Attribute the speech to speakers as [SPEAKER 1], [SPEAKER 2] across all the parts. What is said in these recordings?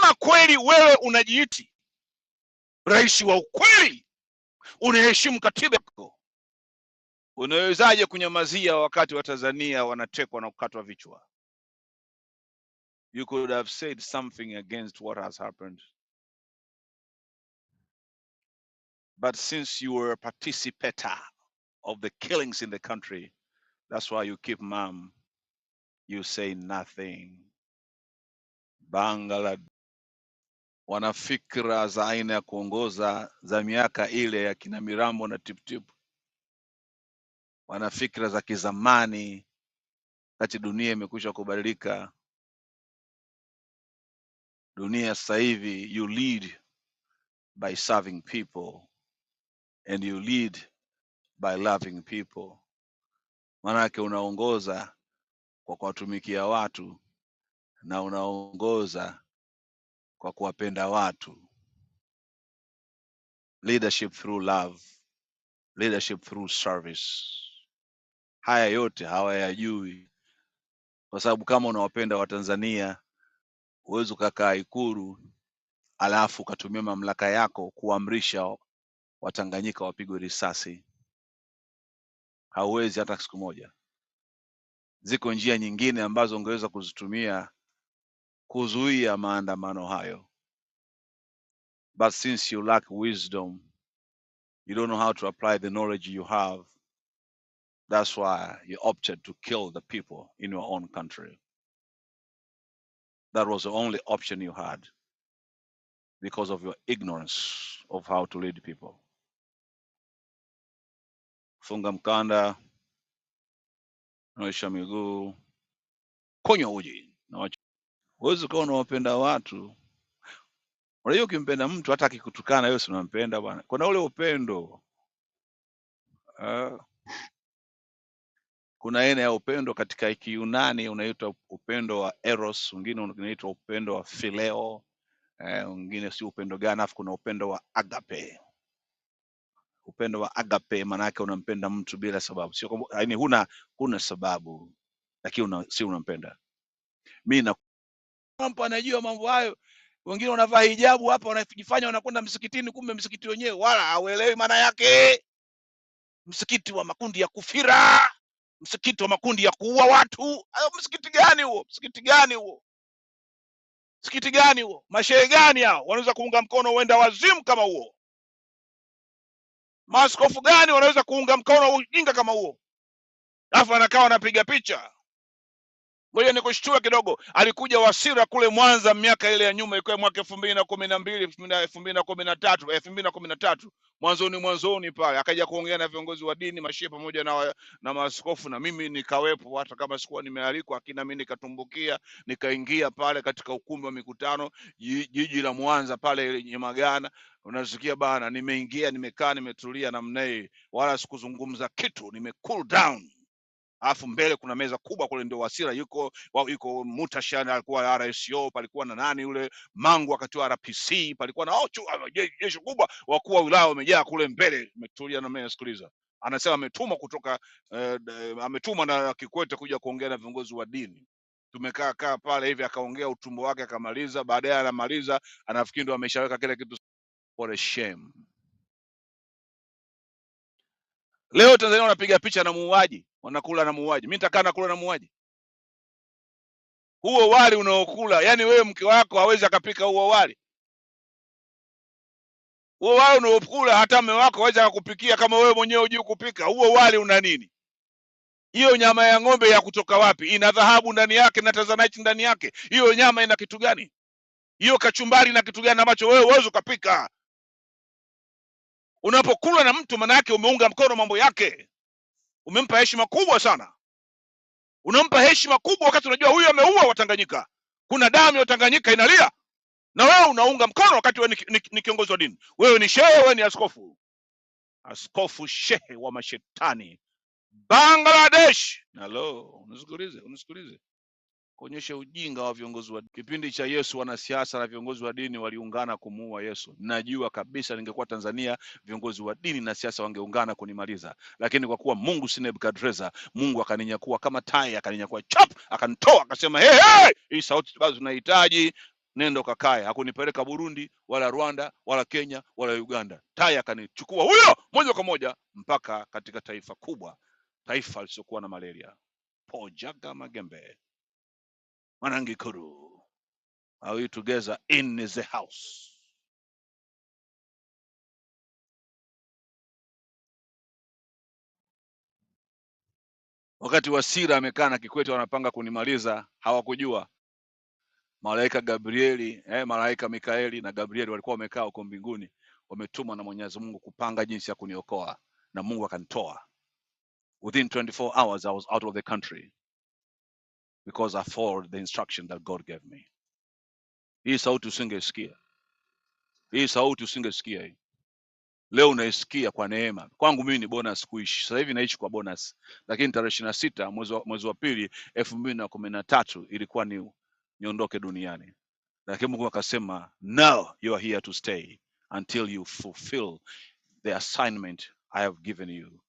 [SPEAKER 1] Kama kweli wewe unajiiti rais wa ukweli, unaheshimu katiba yako, unawezaje kunyamazia wakati wa Tanzania wanatekwa na kukatwa vichwa? You could have said something against what has happened, but since you were a participator of the killings in the country, that's why you keep mum, you say nothing. Bangala wana fikra za aina ya kuongoza za miaka ile ya kina Mirambo na Tiptip, wana fikra za kizamani, wakati dunia imekwisha kubadilika. Dunia sasa hivi you lead by serving people and you lead by loving people. Maanake unaongoza kwa kuwatumikia watu na unaongoza kwa kuwapenda watu. Leadership through love, leadership through service. Haya yote hawayajui, kwa sababu kama unawapenda Watanzania huwezi ukakaa Ikulu alafu ukatumia mamlaka yako kuamrisha Watanganyika wapigwe risasi. Hauwezi hata siku moja. Ziko njia nyingine ambazo ungeweza kuzitumia kuzuia maandamano hayo, but since you lack wisdom, you don't know how to apply the knowledge you have. That's why you opted to kill the people in your own country. That was the only option you had because of your ignorance of how to lead people. Funga mkanda, naosha miguu, kunywa uji. Na huwezi ukawa unawapenda watu. Unajua ukimpenda mtu hata akikutukana wewe si unampenda bwana. Kuna ule upendo. Kuna aina ya upendo katika Kiyunani unaitwa upendo wa eros, wengine unaitwa upendo wa phileo, wengine si upendo gani, alafu kuna upendo wa agape. Upendo wa agape maana yake unampenda mtu bila sababu, sio kwamba yaani huna sababu, lakini si unampenda. Mimi na Trump anajua mambo hayo. Wengine wanavaa hijabu hapa wanajifanya wanakwenda msikitini, kumbe msikiti wenyewe wala hauelewi maana yake. Msikiti wa makundi ya kufira, msikiti wa makundi ya kuua watu. Hayo msikiti gani huo? Msikiti gani huo? Msikiti gani huo? Mashehe gani hao wanaweza kuunga mkono uenda wazimu kama huo? Maaskofu gani wanaweza kuunga mkono ujinga kama huo? Alafu anakaa wanapiga picha. Ngoja nikushtue kidogo. Alikuja Wasira kule Mwanza miaka ile ya nyuma, ilikuwa mwaka 2012, 2013, 2013 mwanzoni mwanzoni pale, akaja kuongea na viongozi wa dini, mashehe pamoja na maaskofu, na mimi nikawepo, hata kama sikuwa nimealikwa, lakini nami nikatumbukia, nikaingia pale katika ukumbi wa mikutano jiji la Mwanza pale Nyamagana. Unasikia bana, nimeingia, nimekaa, nimetulia namna hii, wala sikuzungumza kitu, nime cool down alafu mbele kuna meza kubwa kule, ndio Wasira yuko yuko Mutashan alikuwa RSO, palikuwa na nani yule Mangu wakati wa RPC, palikuwa na jeshi kubwa, wakuu wa wilaya wamejaa kule mbele, umetulia na mimi nasikiliza. Anasema ametumwa kutoka ametumwa na Kikwete kuja kuongea na viongozi wa dini. Tumekaa kaa pale hivi, akaongea utumbo wake akamaliza. Baadaye anamaliza anafikiri ndo ameshaweka kile kitu. What a shame! Leo Tanzania wanapiga picha na muuaji, wanakula na muuaji. Mimi nitakaa nakula na muuaji? Huo wali unaokula, yani wewe mke wako hawezi akapika huo wali. Huo wali unaokula hata mume wako hawezi akakupikia kama wewe mwenyewe hujui kupika. Huo wali una nini? Hiyo nyama ya ng'ombe ya kutoka wapi? Ina dhahabu ndani yake na tanzanite ndani yake. Hiyo nyama ina kitu gani? Hiyo kachumbari ina kitu gani ambacho wewe huwezi ukapika? Unapokula na mtu, maana yake umeunga mkono mambo yake, umempa heshima kubwa sana. Unampa heshima kubwa wakati unajua huyu ameua Watanganyika, kuna damu ya Watanganyika inalia, na wewe unaunga mkono wakati wewe ni kiongozi wa dini, wewe ni shehe, wewe ni askofu, askofu shehe wa mashetani Bangladesh. Halo, unisikilize, unisikilize, kuonyesha ujinga wa viongozi wa kipindi cha Yesu. Wanasiasa na viongozi wa dini waliungana kumuua Yesu. Najua kabisa ningekuwa Tanzania, viongozi wa dini na siasa wangeungana kunimaliza, lakini kwa kuwa Mungu si Nebukadreza, Mungu akaninyakua kama tai, akaninyakua chap, akanitoa, akasema hey, hey, hii sauti bado tunahitaji. Nenda ukakae. Hakunipeleka Burundi wala Rwanda wala Kenya wala Uganda. Tai akanichukua huyo moja kwa moja mpaka katika taifa kubwa, taifa lisiokuwa na malaria. Pojaga Magembe, Mwanangikuru. Are we together in the house? Wakati Wasira amekaa na Kikwete wanapanga kunimaliza, hawakujua malaika Gabrieli, malaika Mikaeli na Gabrieli walikuwa wamekaa huko mbinguni, wametumwa na Mwenyezi Mungu kupanga jinsi ya kuniokoa, na Mungu akanitoa. Within 24 hours I was out of the country because I followed the instruction that God gave me. Hii sauti usingesikia, hii sauti usingesikia hii. Leo unaisikia kwa neema. Kwangu mimi ni bonus kuishi. Sasa hivi naishi kwa bonus. Lakini tarehe 26 mwezi wa pili 2013 ilikuwa ni niondoke duniani. Lakini Mungu akasema, now you are here to stay until you fulfill the assignment I have given you.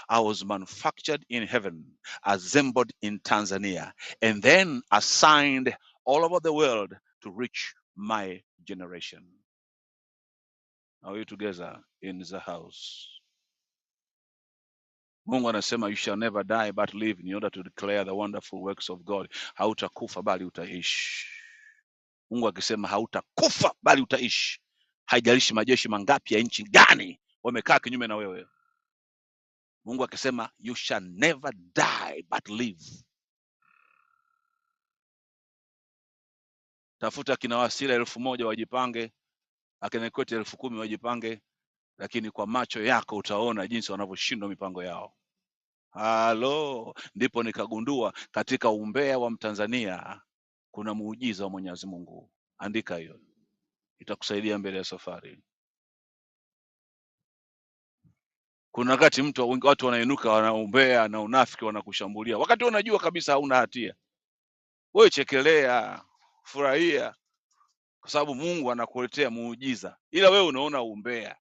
[SPEAKER 1] I was manufactured in heaven, assembled in Tanzania, and then assigned all over the world to reach my generation. Are we together in the house? Mungu anasema you shall never die but live in order to declare the wonderful works of God. Hautakufa bali utaishi. Mungu akisema hautakufa bali utaishi, haijalishi majeshi mangapi ya nchi gani wamekaa kinyume na wewe. Mungu akisema you shall never die but live. Tafuta akina Wasira 1000 wajipange, akina Kikwete 10,000 wajipange, lakini kwa macho yako utaona jinsi wanavyoshindwa mipango yao. Halo, ndipo nikagundua katika umbea wa Mtanzania kuna muujiza wa Mwenyezi Mungu. Andika hiyo, itakusaidia mbele ya safari. Kuna wakati watu wanainuka wanaumbea na unafiki wanakushambulia, wakati unajua kabisa hauna hatia. Wewe chekelea, furahia, kwa sababu Mungu anakuletea muujiza, ila wewe unaona umbea.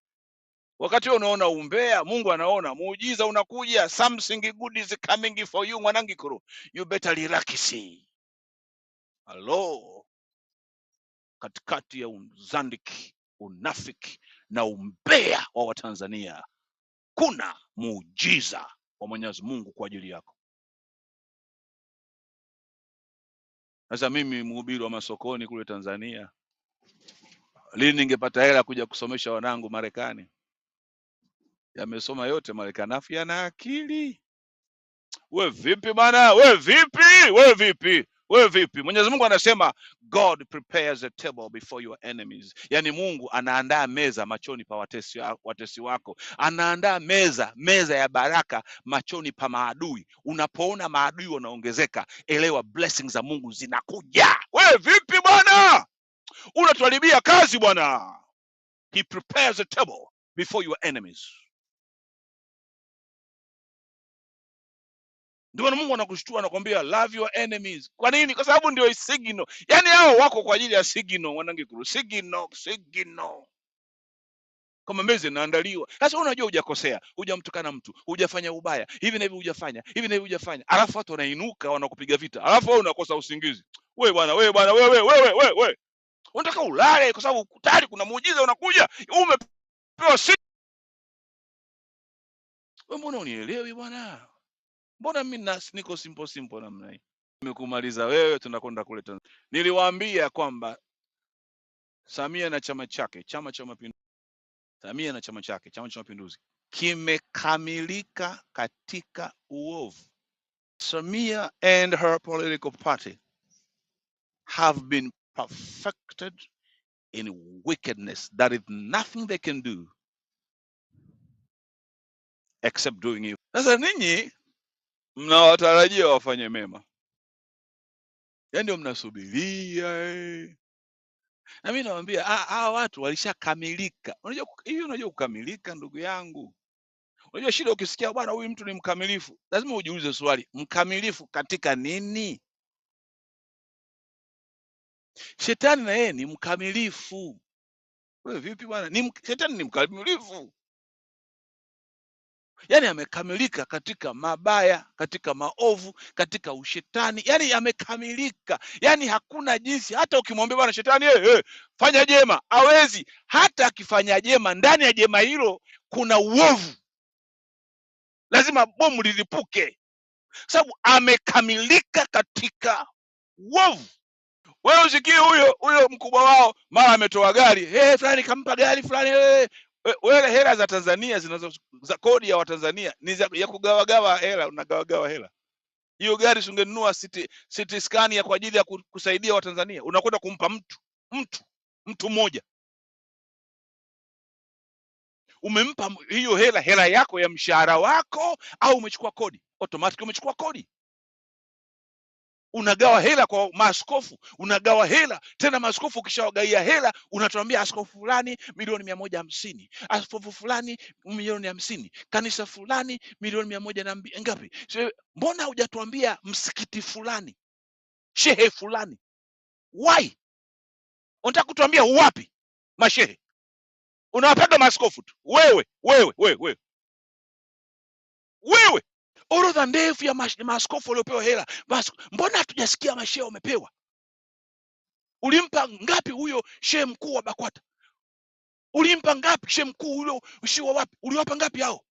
[SPEAKER 1] Wakati wewe unaona umbea, Mungu anaona muujiza unakuja. Something good is coming for you, Mwanangikuru. You better relax. Hello, katikati ya uzandiki, unafiki na umbea wa Watanzania kuna muujiza wa Mwenyezi Mungu kwa ajili yako. Sasa mimi mhubiri wa masokoni kule Tanzania, lini ningepata hela kuja kusomesha wanangu Marekani? Yamesoma yote Marekani, afu yana akili. We vipi bana? We vipi? We vipi? We vipi? Mwenyezi Mungu anasema God prepares a table before your enemies. Yani Mungu anaandaa meza machoni pa watesi wako. Anaandaa meza ya baraka machoni pa maadui. Unapoona maadui wanaongezeka, elewa blessings za Mungu zinakuja. We vipi bwana? Unatuharibia kazi bwana. He prepares a table before your enemies. Ndio maana Mungu anakushtua, anakuambia love your enemies. Kwa nini? Kwa sababu ndio signal. Yaani hao wako kwa ajili ya signal, wanangikuru. Signal, signal. Kama meza inaandaliwa. Sasa unajua hujakosea, hujamtukana mtu, hujafanya ubaya, hivi na hivi hujafanya, hivi na hivi hujafanya. Alafu watu wanainuka wanakupiga vita. Alafu wewe unakosa usingizi. Wewe bwana, wewe bwana, wewe, wewe, wewe, wewe. Unataka ulale kwa sababu tayari kuna muujiza unakuja. Umepewa signal. Wewe mbona unielewi bwana? Mbona mimi niko simple simple namna hii? Nimekumaliza wewe, tunakwenda kule Tanzania. Niliwaambia kwamba Samia na chama chake, Chama cha Mapinduzi, Samia na chama chake, Chama cha Mapinduzi kimekamilika katika uovu. Samia and her political party have been perfected in wickedness. There is nothing they can do except doing evil. Sasa ninyi mnawatarajia wafanye mema, yaani ndio mnasubiria. Na mimi nawaambia, hawa watu walishakamilika. Unajua hivi, unajua kukamilika ndugu yangu. Unajua shida ukisikia bwana huyu mtu ni mkamilifu, lazima ujiulize swali, mkamilifu katika nini? Shetani na yeye ni mkamilifu. Wewe vipi bwana? Shetani ni mkamilifu. Yani amekamilika katika mabaya, katika maovu, katika ushetani, yani amekamilika, yani hakuna jinsi. Hata ukimwambia bwana shetani, hey, hey, fanya jema, hawezi. Hata akifanya jema, ndani ya jema hilo kuna uovu, lazima bomu lilipuke, sababu amekamilika katika uovu. Wewe usikie huyo huyo mkubwa wao mara ametoa gari, hey, fulani kampa gari fulani, hey. Wewe hela za Tanzania zinazo za kodi ya Watanzania ni za, ya kugawagawa hela, unagawagawa hela. Hiyo gari si ungenunua city Scania kwa ajili ya kusaidia Watanzania, unakwenda kumpa mtu mmoja, umempa hiyo hela, hela yako ya mshahara wako, au umechukua kodi? Automatic umechukua kodi. Unagawa hela kwa maaskofu, unagawa hela tena. Maaskofu ukishawagaia hela, unatuambia askofu fulani milioni 150, askofu fulani milioni 50, kanisa fulani milioni mia moja na ngapi? So, mbona hujatuambia msikiti fulani, shehe fulani? Why unataka kutuambia wapi mashehe? Unawapaga maaskofu tu wewe, wewe, wewe, wewe, wewe. Orodha ndefu ya maaskofu waliopewa hela. Basi mbona hatujasikia mashehe wamepewa? Ulimpa ngapi huyo shehe mkuu wa BAKWATA? Ulimpa ngapi shehe mkuu huyo shehe wa wapi? Uliwapa ngapi hao?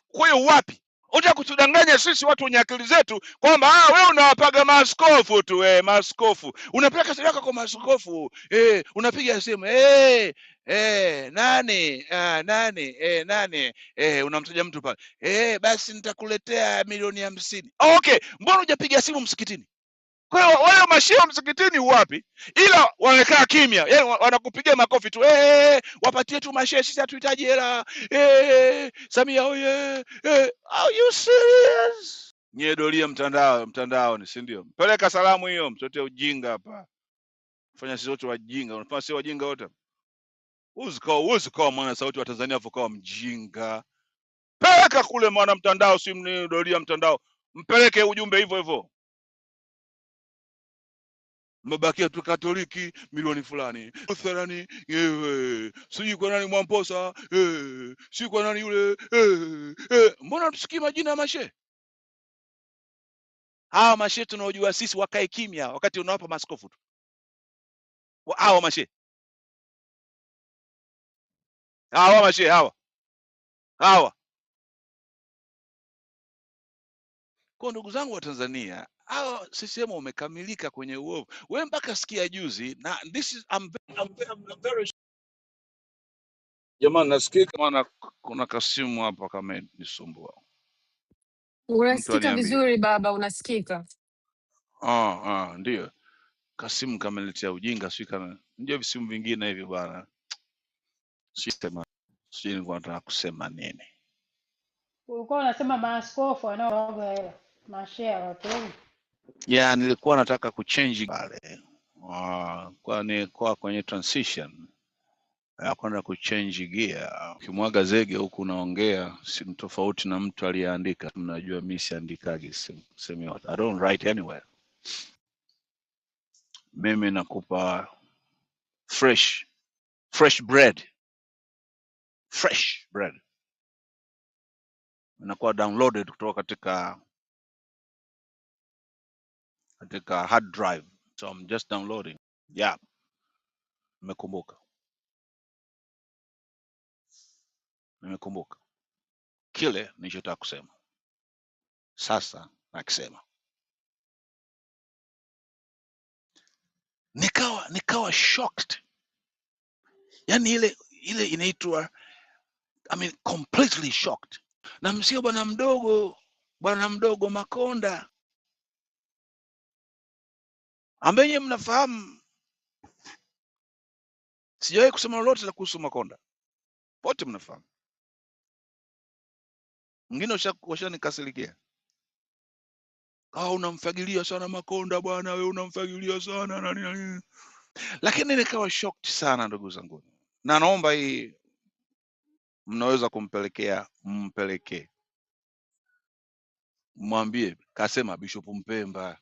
[SPEAKER 1] Kwa hiyo wapi? Unataka kutudanganya sisi watu wenye akili zetu kwamba wewe unawapaga maaskofu tu, maaskofu. Unapeleka sadaka kwa maaskofu, unapiga simu, nani, nani, nani, unamtaja mtu pale. Basi nitakuletea milioni 50. Okay, mbona hujapiga simu msikitini? Kwa hiyo wale mashehe msikitini wapi? Ila wamekaa kimya. Yaani wanakupigia makofi tu. Wapatie tu mashehe, sisi hatuhitaji hela. Samia oye. Are you serious? Nyie doria mtandaoni, si ndio? Peleka salamu hiyo, mtote ujinga hapa. Fanya sisi wote wajinga, unafanya sisi wajinga wote. Huwezi kuwa mwana sauti wa Tanzania afu ukawa mjinga. Peleka kule mwana mtandao, si mni doria mtandao. Mpeleke ujumbe hivyo hivyo. Mmebakia tu Katoliki milioni fulani, Lutherani, sijui kwa nani Mwamposa, sijui kwa nani yule, Mbona tusikii majina ya mashehe? Hawa mashehe tunaojua sisi wakae kimya wakati unawapa maaskofu tu. Hawa mashehe. Hawa mashehe hawa. Hawa. Kwa ndugu zangu wa Tanzania, hawa CCM wamekamilika kwenye uovu. Wewe mpaka sikia juzi na this is I'm very, I'm very Jamani, nasikika maana kuna kasimu hapa kamenisumbua. Mtu
[SPEAKER 2] Unasikika
[SPEAKER 1] aniambie.
[SPEAKER 2] vizuri baba, unasikika.
[SPEAKER 1] Ndio. Kasimu kameletea ujinga, sio kama ndio visimu vingine hivi bwana. Sisema. Sijui nilikuwa nataka kusema nini.
[SPEAKER 3] Ulikuwa unasema maaskofu wanaoaga hela, mashehe hawapewi.
[SPEAKER 1] Ya, nilikuwa nataka kuchange pale. Kwa ni kwa kwenye transition ya kwenda kuchange gear. Ukimwaga zege huku unaongea si tofauti na mtu aliyeandika. Mnajua mimi siandikagi sehemu yote. I don't write anywhere. Mimi nakupa fresh bread. Fresh bread. Inakuwa downloaded kutoka katika hard drive. So I'm just downloading. Yeah, nimekumbuka. Nimekumbuka kile nilichotaka kusema. Sasa nakisema. Nikawa shocked. Yaani ile inaitwa, completely shocked. Na msio bwana mdogo Makonda ambaye nyinyi mnafahamu, sijawahi kusema lolote la kuhusu Makonda. Wote mnafahamu. Mwingine ushanikasirikia. Unamfagilia sana Makonda bwana, wewe unamfagilia sana nani nani. Lakini nikawa shocked sana ndugu zangu. Na naomba hii mnaweza kumpelekea, mpelekee. Mwambie kasema Bishop Mpemba.